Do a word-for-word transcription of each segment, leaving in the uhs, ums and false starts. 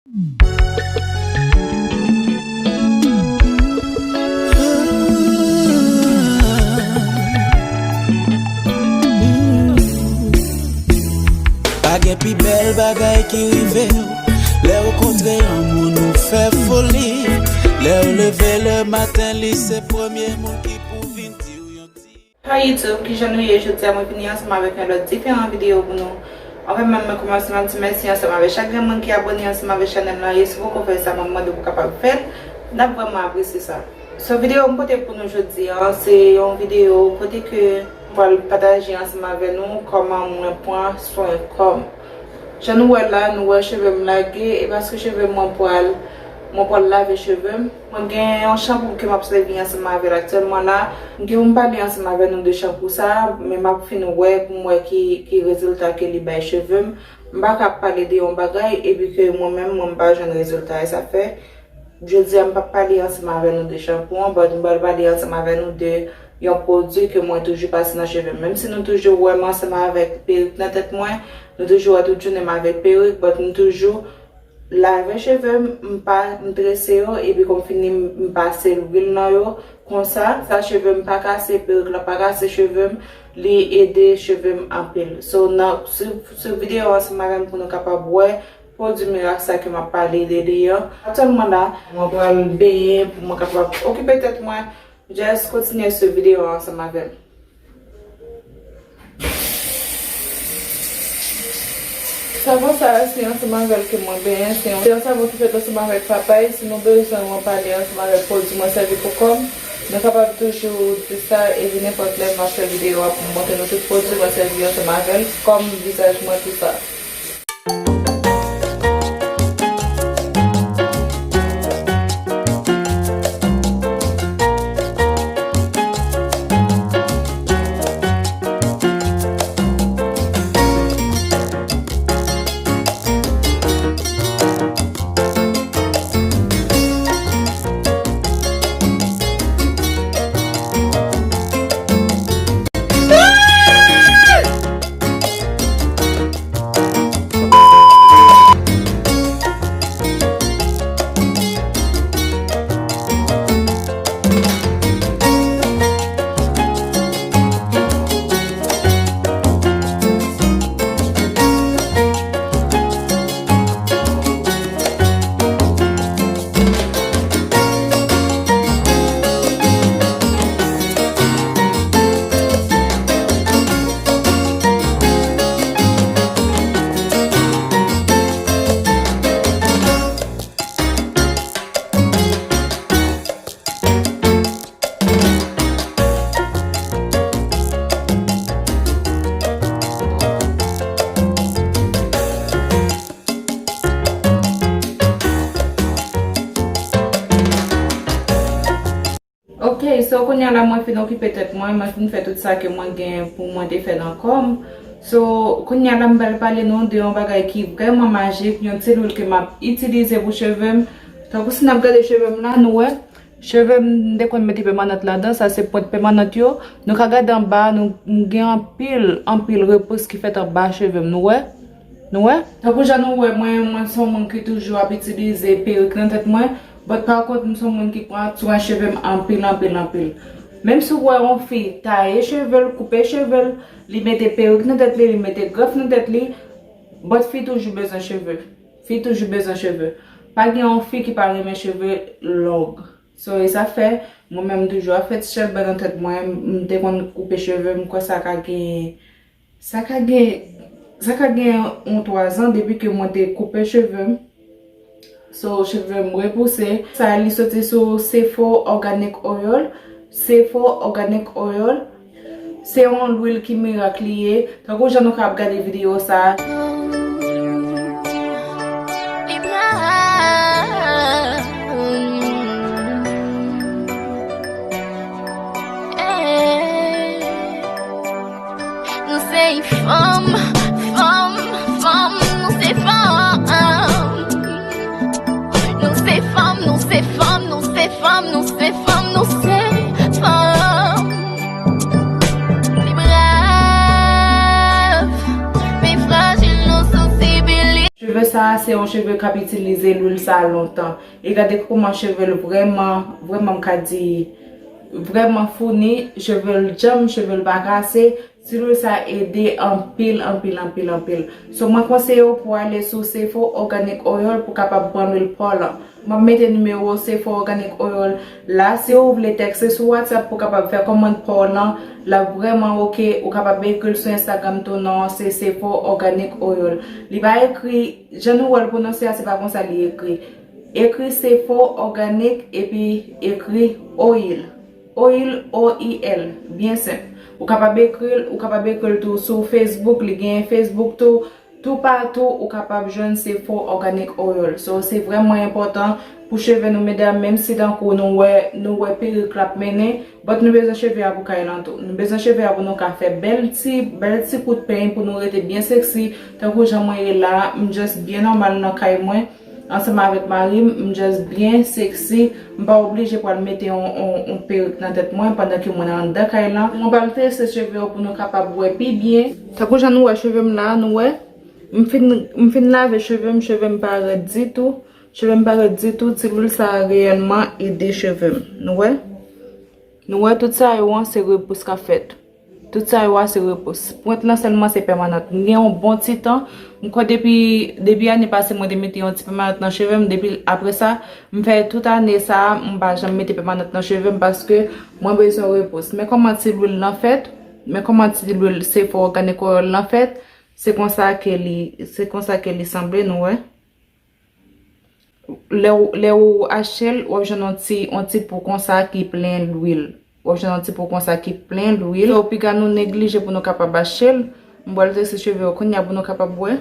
Pa gen pi bèl bagay ki rive w. Lè w kontre yon moun, ou fè foli. Lè w leve le maten, li se premye moun ki pou vin di w yon ti Hi YouTube, kijan nou ye jodi a? Mwen vini ansanm avèk yon lòt diferan videyo pou nou. Anfen, mwen, mwen kòmanse m ap di mèsi ansanm avèk chak grenn moun ki abòne ansanm avèk chanèl la. E si w poko fè sa, mwen mande w pou w kapab fè l. N ap vrèman apresye sa. So, videyo m pote pou nou jodi a, se yon videyo kote ke m pral pataje ansanm avèk nou kòman mwen pran swen kò m. Jan nou wè la, nou wè cheve m lage, e paske cheve m mwen pral, mwen pral lave cheve m. Mwen gen yon chanpou ke m ap sèvi ansanm avè l aktyèlman la. M gen pou m pale ansanm avè nou de chanpou sa, men m ap fin wè pou m wè ki, ki rezilta ke li bay cheve m. M pa ka ap pale de yon bagay, epi ke mwen menm, mwen m pa jwenn rezilta, e sa fè, jodi a, m p ap pale ansanm avè nou de chanpou an, but m pral pale ansanm avè nou de yon pwodui ke mwen toujou pase nan cheve m. Menm si nou toujou wè m ansanm avèk perik nan tèt mwen, nou toujou wè tout jounen m avèk perik, but m toujou lave cheve m, m pa, m trese yo, epi kon fini, m, m pase lwil nan yo, konsa, sa cheve m pa kase, perik la pa kase cheve m, li ede cheve m anpil. So, nan, sou, sou videyo ansanm avè m pou nou kapab wè pwodui mirak sa ke m ap pale de li an. Aktyèlman la, mwen pral benyen pou mwen kapab okipe tèt mwen. Just kontinye swiv videyo a ansanm avè m. Savon sa a, se ansanm avè l ke mwen benyen. Se yon, se yon savon ki fèt ansanm avèk papay. Si nou bezwen mwen pale ansanm avèk pwodui mwen sèvi pou kò m, nou kapab toujou di sa, epi nenpòt lè m ap fè videyo a pou m montre nou tout pwodui mwen sèvi ansanm avè l, kò m, vizaj mwen, tou sa. Ok, so kounye a la mwen fin okipe tèt mwen, mwen fin fè tout sa ke mwen gen pou mwen te fè nan kò m. So, kounye a la m pral pale nou de yon bagay ki vrèman majik, yon ti lwil ke m ap itilize pou cheve m. Tankou si n ap gade cheve m la, nou wè, cheve m, m te konn mete pèmanant ladan, sa se pwent pèmanant yo. Nou ka gade anba, nou, m gen anpil, anpil repous ki fèt anba cheve m, nou wè? Nou wè? Tankou jan nou wè, mwen, mwen se yon moun ki toujou ap itilize perik nan tèt mwen, but pa kont, m se yon moun ki pran swen cheve m anpil, anpil, anpil. Menm si w wè yon fi taye cheve l, koupe cheve l, li mete perik nan tèt li, li mete grèf nan tèt li, but fi toujou bezwen cheve. Fi toujou bezwen cheve. Pa gen yon fi ki pa renmen cheve long. So, e sa fè, mwen menm, m toujou ap fè ti chèlbè nan tèt mwen. M te konn koupe cheve m, kwè sa ka gen, sa ka gen, sa ka gen yon twa zan depi ke mwen te koupe cheve m. So, cheve m repouse. Sa, li soti sou Sephora Organic Oil. Sephora Organic Oil. Se yon lwil ki mirak li ye. Tankou jan nou ka ap gade videyo sa a. Nou se fanm, fanm, fanm, nou se fanm. Nou se fanm, nou se fanm, nou se fanm, nou se fanm, nou se fanm. Li brav, men frajil, nou Sa se yon cheve k ap itilize lwil sa lontan. E gade kòman cheve l vrèman, vrèman m ka di, vrèman founi, cheve l djanm, cheve l pa kase. Ti lwil sa ede anpil, anpil, anpil, anpil. So, mwen konseye w pou w ale sou Sefo Organic Oil pou w kapab pran lwil pa w lan. M ap mete nimewo Sefo Organic Oil la. Si w vle tèkste sou WhatsApp pou w kapab fè kòmand pa w lan, l ap vrèman oke. Ou kapab ekri l sou Instagram tou, non an se Sefo Organic Oil. Li pa ekri, jan nou wè l pwononse a, se pa konsa li ekri. Ekri Sefo Organic epi ekri oil. Oil, O I L. Byen senp. Ou kapab ekri l, ou kapab ekri l tou sou Facebook, li gen Facebook tou. Toupatou, ou kapab jwenn Sefo Organic Oil. So, se vrèman enpòtan pou cheve nou, medam, menm si tankou nou wè, nou wè perik l ap mennen, but nou bezwen cheve a pou kay lan tou. Nou bezwen cheve a pou nou ka fè bèl ti, bèl ti kout peny pou nou rete byen seksi, tankou jan mwen ye la, m just byen nòmal nan kay mwen. Ansanm avèk mari m, m just byen seksi. M pa oblije pral mete yon, yon, yon perik nan tèt mwen pandan ke mwen anndan kay lan. Mwen pral trese cheve yo pou nou kapab wè pi byen. Tankou jan nou wè cheve m la, nou wè. M fin, m fin lave cheve m, cheve m pa rèd ditou. Cheve m pa rèd ditou, ti lwil sa a reyèlman ede cheve m. Nou wè? Nou wè tout sa yo an se repous k ap fèt. Tout sa yo a se repous. Pwent lan sèlman se pèmanant. M gen yon bon ti tan. M kwè depi, depi ane pase mwen te mete yon ti pèmanant nan cheve m. Depi apre sa, m fè tout ane sa a, m pa janm mete pèmanant nan cheve m paske mwen bezwen repous. Men kòman ti lwil lan fèt, men kòman ti lwil Sefo Organic Oil lan fèt, se konsa ke li, se konsa ke li sanble, nou wè. Lè w, lè w achte l, w ap jwenn yon ti, yon ti po konsa ki plen lwil. W ap jwenn yon ti po konsa ki plen lwil. So, piga nou neglije pou nou kapab achte l. M pral trese cheve yo kounye a pou nou kapab wè.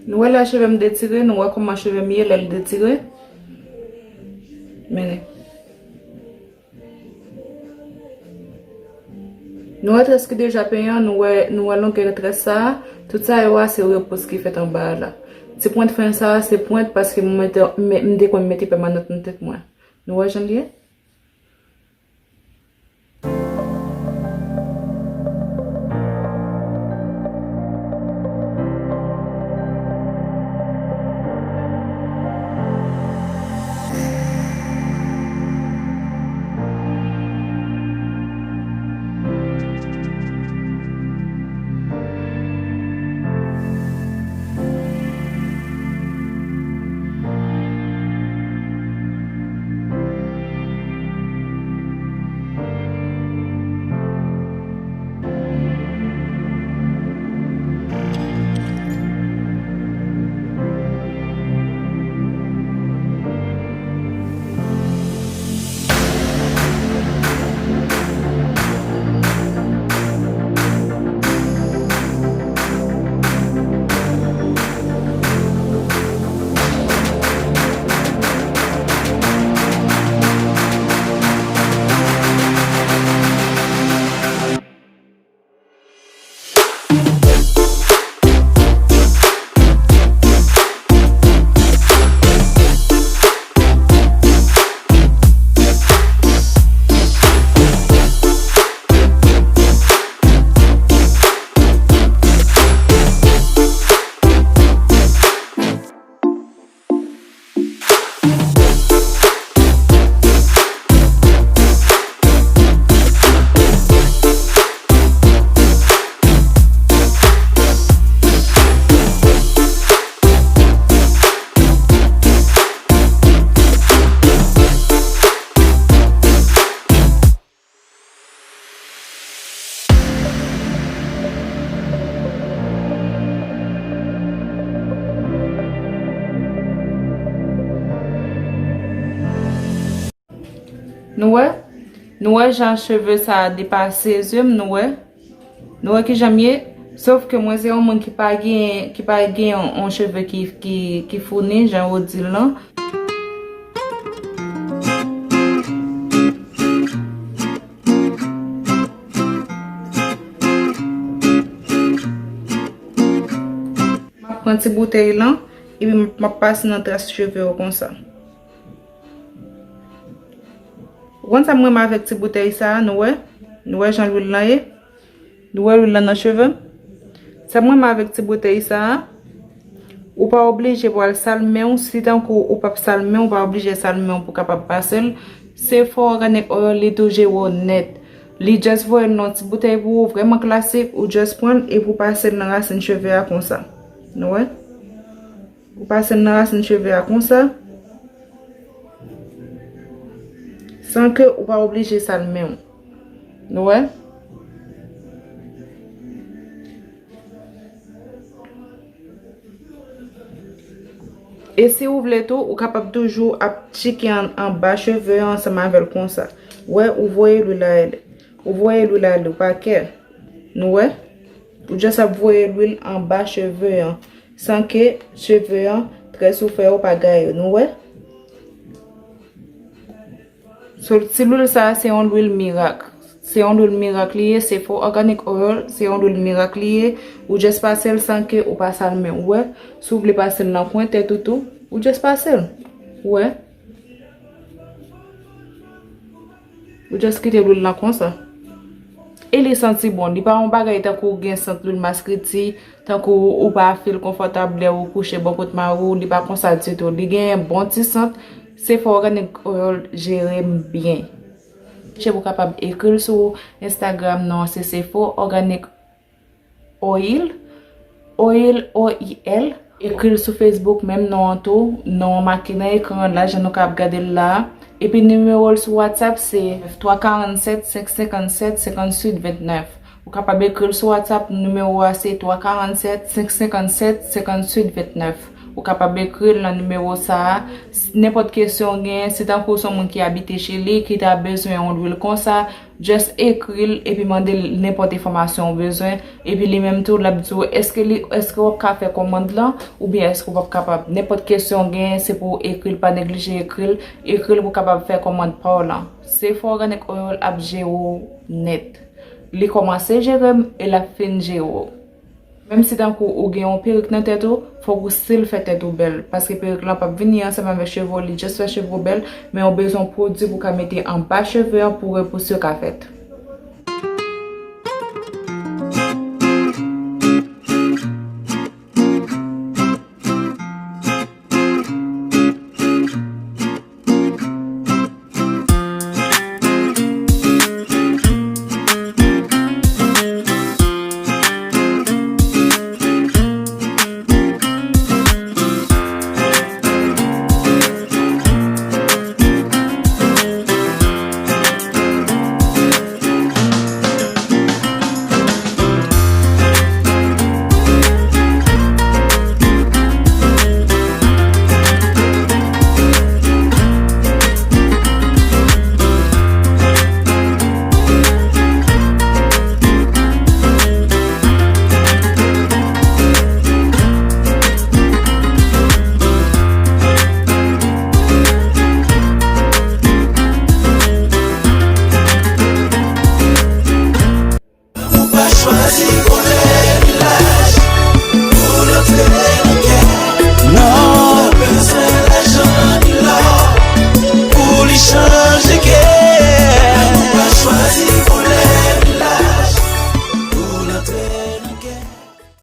Nou wè lè cheve m detire, nou wè kòman cheve m ye lè l detire. Men. Nou wè très ki deja penyen an, nou wè, nou wè longè très sa a. Tout sa yo a se repous ki fèt anba a la. Ti pwent fen sa a se pwent paske m mete, m, m te konn mete pèmanant nan tèt mwen. Nou wè jan l ye? Nou wè? Nou wè jan cheve sa a depase zye m, nou wè? Nou wè kijan m ye? Sof ke mwen se yon moun ki pa gen, ki pa gen yon, yon cheve ki, ki, ki founi, jan yo di l lan. M ap pran ti boutèy lan, epi m ap pase nan très cheve yo konsa. Ou konn sa m renmen avèk ti boutèy sa a, nou wè? Nou wè jan lwil lan ye? Nou wè lwil lan nan cheve? Sa m renmen avèk ti boutèy sa a, ou pa oblije pou al sal men w, si tankou ou p ap sal men w, ou pa oblije sal men w pou kapab pase l. Sephora Organic Oil, li tou jere w nèt. Li just voye l nan ti boutèy pou ou, vrèman klasik, ou just pran l epi w pase l nan rasin cheve a konsa. Nou wè? Ou pase l nan rasin cheve a konsa, san ke ou pa oblije sal men w. Nou wè? E si ou vle tou, ou kapab toujou ap tcheke an, anba cheve an ansanm avè l konsa. Wè, ou voye lwil la ale. Ou voye lwil la ale, ou pa kè. Nou wè? Ou just ap voye lwil anba cheve an, san ke cheve an trè soufè, ou pa gaye. Nou wè? So, ti lwil sa a, se yon lwil mirak. Se yon lwil mirak li ye, Sephora Organic Oil, se yon lwil mirak li ye. Ou just pase l san ke ou pa sal men w. Ou wè? Si w vle pase l nan kwen tèt ou tou, ou just pase l. Ou wè? Ou just kite lwil lan konsa. E li santi bon. Li pa yon bagay tankou ou gen sant lwil maskriti, tankou ou pa feel konfòtab lè ou kouche bò kot mari w, li pa konsa ditou. Li genyen bon ti sant. Sephora Organic Oil jere m byen. Chèche pou kapab ekri l sou Instagram, non an se Sephora Organic Oil, Oil, O I L. Ekri l sou Facebook, menm non an tou. Non an make nan ekran an la, jan nou ka ap gade l la a. Epi nimewo l sou WhatsApp se twa karannsèt, senk senkannsèt, senkannuit vennèf. Ou kapab ekri l sou WhatsApp, nimewo a se twa karannsèt, senk senkannsèt, senkannuit vennèf. Ou kapab ekri l nan nimewo sa a. S-, nenpòt kesyon w genyen, si tankou w se yon moun ki abite Chili, ki ta bezwen yon lwil konsa, just ekri l epi mande l nenpòt enfòmasyon ou bezwen. Epi li menm tou, l ap di w èske li, èske w ap ka fè kòmand lan, oubyen èske w p ap kapab. Nenpòt kesyon w genyen, se pou w ekri l, pa neglije ekri l. Ekri l pou w kapab fè kòmand pa w lan. Sephora Organic Oil ap jere w nèt. Li kòmanse jere m e l ap fin jere w. Menm si tankou ou gen yon perik nan tèt ou, fòk ou still fè tèt ou bèl. Paske perik lan p ap vini ansanm avèk cheve w, li just fè cheve w bèl, men ou bezwen yon pwodui pou w ka mete anba cheve an pou repous yo ka fèt.